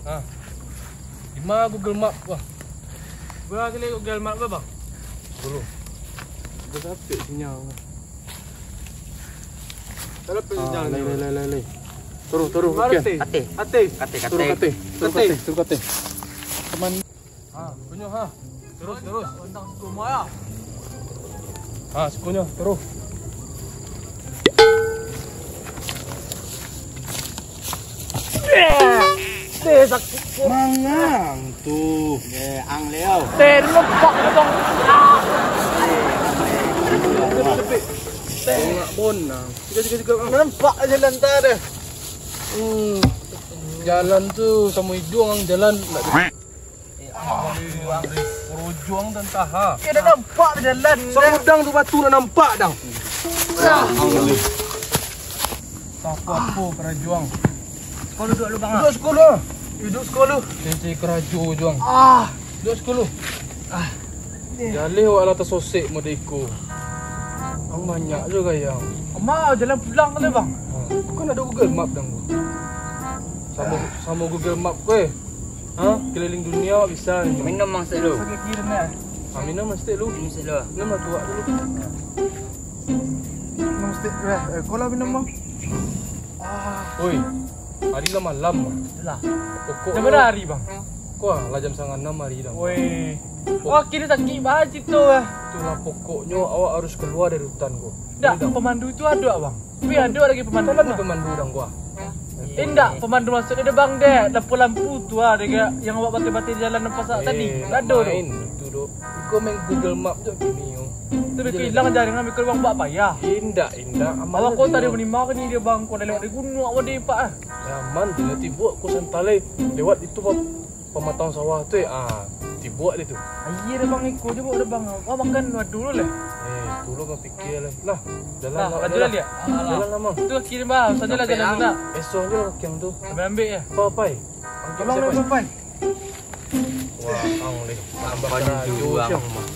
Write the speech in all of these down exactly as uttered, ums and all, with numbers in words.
Ha. Di ma Google Map, wah? Ba kali Google Map, Bang? Dulu. Dah sampai sinyal. Kalau Ah, sinyal lai, ni. Lai, lai, lai, lai. Turun, turun, Mari, oke. Teh. Ateh. Ateh. Kateh, Turun kateh. Kateh. Turun Kateh. Kateh, turun Kateh. Teman. Ha, sikonyo, ha. Terus, terus. Ha, sikonyo, terus. Eh, sakik. Mangang tu. Eh, ang leo. Teh, lempak tu, Bang. Teh. Bongak bonang. Juga, juga, juga, Bang. Nampak jalan tak ada. Hmm. Jalan tu samo iduang, jalan nak Korojuang dan taha. Kira nampak jalan. Samudang tu batu nak nampak, dang. Apa-apa karajuang. Sekolah duduk lu, Bang, ah. Duduk sekolah. Duduk sekolah. Cek karajo juang. Ah. Duduk sekolah. Ah. Jaleh awak lah tasosek model iko. Ang banyak jo gayang. Kama jalan pulang kali, Bang? Ha, bukan ado Google Map dang ko. Samo, samo Google Map ko, eh. Ha? Keliling dunia bisa ni. Minum, Mang, stek lu. Sakik kiri ni. Ha, minum, Mang, stek lu. Minum, stek lu. Minum lah tuak dulu. Minum stek, eh, eh, kola minum, Bang. Ah. Oi, hari lah malam, Bang. Itulah. Pokok Jam lo bara hari, Bang? Ko ah, lah jam sangah anam hari dah. Woi. Pok- Oh, kini sakik banget situ, ah. Itulah pokoknyo awak harus keluar dari hutan ko. Dak, Ini dah. Pemandu tu ado, Bang. Tapi ado lagi pemandu Kan ada mah. Pemandu dang ko ah. Eh, ndak, pemandu maksudnyo deh, Bang, deh. Lampu-lampu tu ah, deh, yang awak batai-batai di jalan nampak saat tadi. Eh, Ndak ado tu. Main itu doh. Iko main Google Map jo kini, yo. Tu beko ilang jaringan, beko urang buek payah. Indak, indak. Aman Awak lah kota dia. Dia menimang ni dia, Bang. Kau dah lewat dari gunung, awak deh, Pak, ah. Ya, aman tu, nanti buek ko santai lewat itu, Pak. Pamatang sawah tu, eh, ah, tibuak deh tu. Aia dah, Bang, iko je, Bang, dah, Bang. Wah, makan dulu lah. Eh, tu lo kau pikir lah. Lah, jalan Lah, lah, lanjut jalan. Lah, liak. Jalan lah, Mang. Tu kaki ni, Bang. Saja lah jalan lah. Esok je lah kaki tu. Ambil-ambil ya. Apa, apa, eh? Tolong lah, Bang. Wah, ang leh. Tambah karajo, Mang.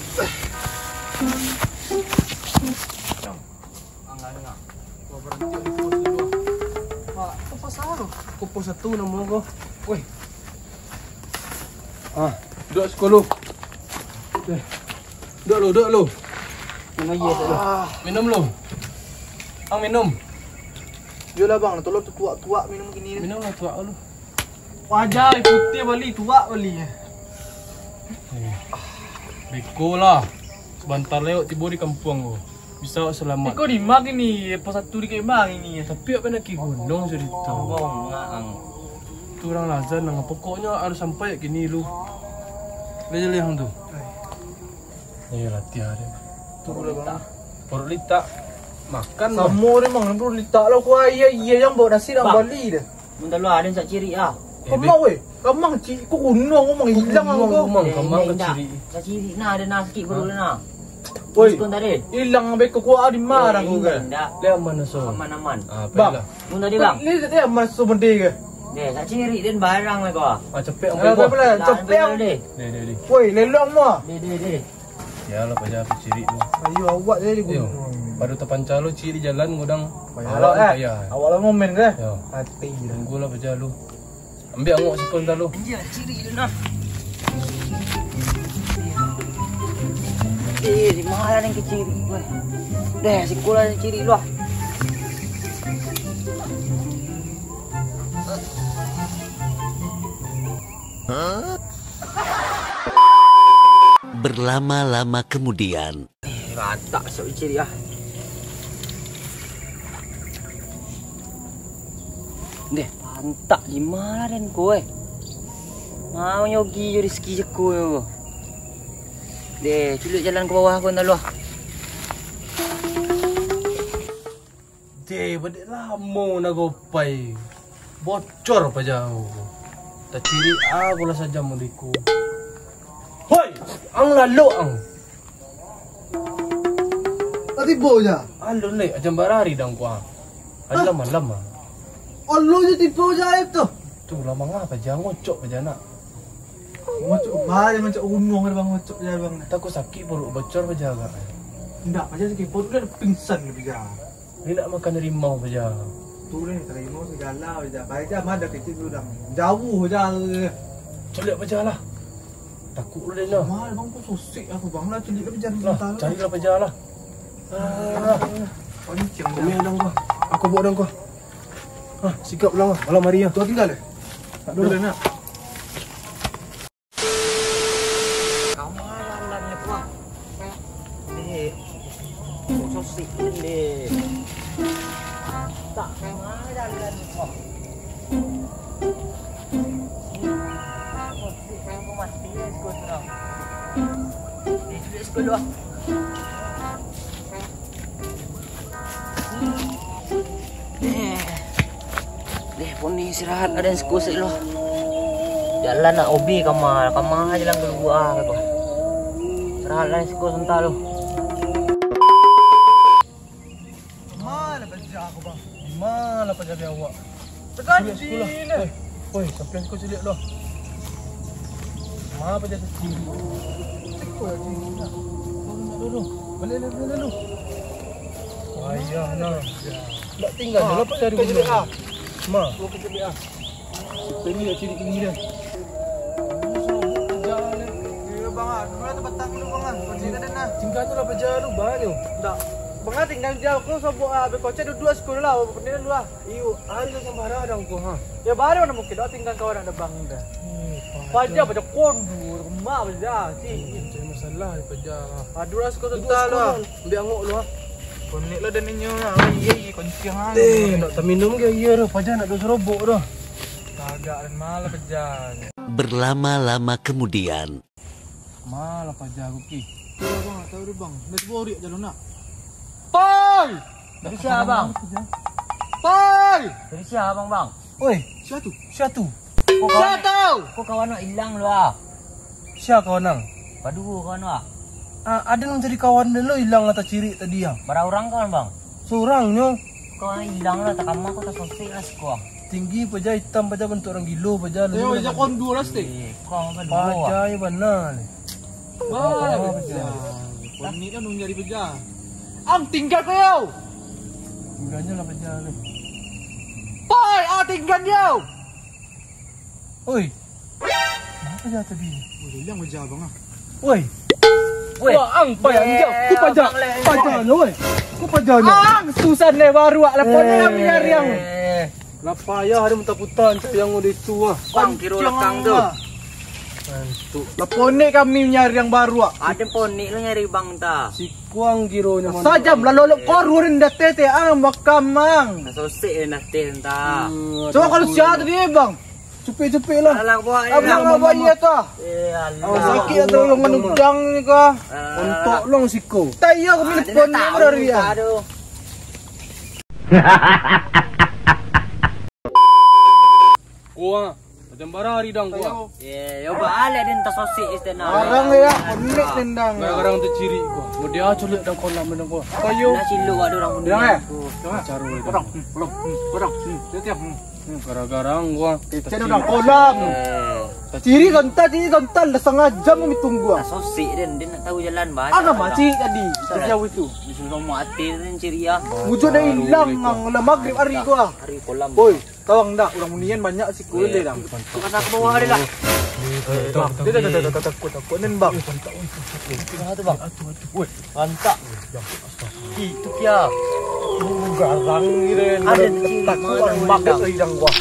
Angah-angah. Wah, berhenti di pos dulu. Pak, tu pos apa tu? Ko pos satu namo ko. Woi. Ah, duduk siko lu. Eh, duduk lu, duduk lu. Minum aia, tak lu? Ah. Minum lu. Ang minum. Yolah, Bang, tolong tu tuak-tuak minum kini. Minum lah tuak lu. Wajar, putih bali, tuak bali. Eh, beko lah. Sebentar lewat tibo di kampuang ko. Bisa awak salamat. Iko di ma kini, pos satu di kek ma kini. Tapi awak pernah ki gunung cerita. Bongak ang. Tu urang Lazan nang pokoknyo harus sampai kini lu. Leh, leh, ang tu. Iyo, latiah deh. Tu lah, Bang. Porok litak. Makan, Bang. Samo deh, Bang. Porok litak lah, ko aia, aia yang bawa nasi dah Bang. Bali deh. Mun taluah, aden sak cirik ah. Eh, Kamang, weh. Kamang, cirik ko gunung, Kamang. Hilang Kamang, aku. Kamang, Eh, Kamang indak, indak. Kaciri. Kaciri nah, ada nah sikit baru Ha? Nah. Woi, Diskon tadi. Hilang beko kuah di mana Eh, aku indak, kan? Indak. Lihat mana so. Aman, aman. Ah, Bang. Pergilah. Mun tadi, Bang. Ni dia mana so bende ke? Deh, sak cirik den barang lah kau. Ah, cepek Alah, ambil apa gua. Lah, cepek ambil ang. Deh. Deh, deh, deh. Woi, lelong mah. Deh, deh, deh. Yalah, paja aku cirik tu. Ayo, awak je di Yo, gunung. Pada tapanca lo cirik di jalan, godang. Payah Awak lah, ni eh. Payah. Awak lah ngomen ke? Yo. Hati dah. Tunggulah paja lu. Ambil angok sikon dah lu. Iya, cirik tu nah. Eh, di mana ni kecirik gue? Deh, sekolah ni cirik lu ah. Berlama-lama kemudian. Eh, ratak sok cirik ah. Deh, pantak di mana den ko eh? Mau nyogi jo Rizki seko ko. Deh, culuk jalan ke bawah ko ndak lu ah. Eh, badek lamo nago pai. Bocor paja ko. Tacirik a ko lah sajam diku. Hoi, ang lalok ang. Lah tibo ja. Alun lek, jam bara ari dang ko ah. Ari lah malam ah. Alun je tibo ja itu. Tu lah manga paja ngocok paja nak. Ngocok, bari ngocok gunung ada bang, ngocok ja bang. Takut sakik paruik bocor paja agak. Indak, paja sakik paruik dah pingsan paja. Ni nak makan rimau paja. Tu ni, rimau sagalo paja. Baik ja, mah dah kecil tu dah. Jauh ja. Caliak paja lah. Takut lu deh nah. Mah bang tu sosik aku bang lah, caliak lah paja. Lah, caliak lah paja lah. Ah. Pancing. Kami dah. Dang ko. Aku buat dang ko. Ah, sikap lah. Malam hari ya. Tu tinggal eh? Tak dulu. Dulu nak. Kamalan ni kuah. Dek. Sosik ni, dek. Tak kamalan ni kuah. Sosik ni mati ya, siko surang. Ni juga siko dua. Eh, deh, poni istirahat, aden siko sik lo. Jalan nak obi kama, kama jalan kalua ko. Istirahat lah siko santa lo. Malah paja ko, bang. Malah paja di awak. Sakali lah. Woi, woi, sampai kau ciliak lo. Ma paja tu? Ciko lah ciliak. Balik, balik, balik, balik. Wayah nah. Nak tinggal dulu apa dari dulu? Ma. Kau kecil ah. Sampai ni nak ciliak ini dah. Iya, bang, ah. Dulu lah tempat tang dulu, bang, ah. Kau ciliak dah, nah. Tinggal tu lah paja lu, bang, yo. Ndak. Bang, ah, tinggal jauh. Kau sobok, ah, bekocek duduk sekolah lah. Bener lu, ah. Iyo, ari lah sambara dang ko, ha. Ya, baru nak mungkin dah tinggal kawan nak bang dah. Eh, paja, paja kondu, rumah paja, cik. Eh, cari masalah ni paja. Aduh lah, suka entah lah. Ambil angok lu, ha. Konek lah dan inyo lah. Iya, iya, koncang lah. Eh, nak taminum ke? Iya dah, paja nak dosa robok dah. Kagak dan malah paja. Berlama-lama kemudian. Malah paja ko, Ki. Tahu bang, tahu deh bang. Dah cuba orik jalan nak. Poi! Dari sia, bang? Poi! Dari sia, bang, bang? Oi, sia tu? Sia tu? Kok kawan, kok kawan nak ilang lu ah? Sia kawan nang? Paduo kawan ah. Ah, ada nang jadi kawan lo ilang lah tacirik tadi ah. Bara urang kawan, bang? Surang nyo. Kau ilang lah, takama kau tasosik lah siko. Tinggi paja, hitam paja, bantuak urang gilo paja. Yo, paja kondu lah, stik. Eh, kau apa dulu? Paja bana ni. Wah, paja. Paja. Panik kan nung jadi paja. Ang tinggal kau. Tinggalnyo lah paja ni. Pai, ah, tinggal dia. Oi. Napa jatuh di? Oh, hilang wajah abang ah. Woi. Woi. Wah, ang payah ni, Jang. Ku pajak. Pajanyo, woi. Ku pajanyo. Ang susah ni baru ah. Lapor ni kami nyari ang. Lah payah ada muntah-putar cak yang udah itu ah. Bang, kiro lekang tu. Antuk. Lapor ni kami nyari yang baru ah. Ada ponik lu nyari bang ta. Sikuang kironyo. Sajam lah lolok korun dah tete ang makamang. Sosik dah teh ta. Coba kalau siapa tadi bang? Cupik-cupik lah. Alah, buat Abang lah. Abang iya tu. Eh, alah. Oh, sakit lah tu, yang udang ni kah? Alah. Untuk long siko. Tak iya, aku minum pon ni berari ya. Aduh. Kuah, macam bara hari dang kuah. Eh, yo balik dan tasosik istana. Orang ya, konek nendang. Gara-gara tu ciri kuah. Mudah culik dan kolam nendang kuah. Ayo. Dah ciluk ada orang. Bilang eh? Cara itu. Orang, orang, orang. Tiap-tiap. Hmm, gara-gara gua. Kecil udah kolam. Eh. Ciri tontal, ciri tontal. Dah setengah jam kami tunggu, ah. Sosik dia, dia nak tahu jalan, bah. Agak macik tadi. Sejauh itu. Disuruh mati tu ciri, ah. Wujud dah hilang, ang. Lah maghrib hari gua. Hari kolam. Boy, tawang dah. Urang munian banyak siko dia dah. Tukar nak ke bawah dia lah. Eh, bang. Dia dah, dah, dah, dah, takut, takut. Nen, bang. Tengah tu, bang. Woi. Mantap. Itu kia. Garang ni, Ren. Ada di sini, takut mana orang makan tu hidang gua.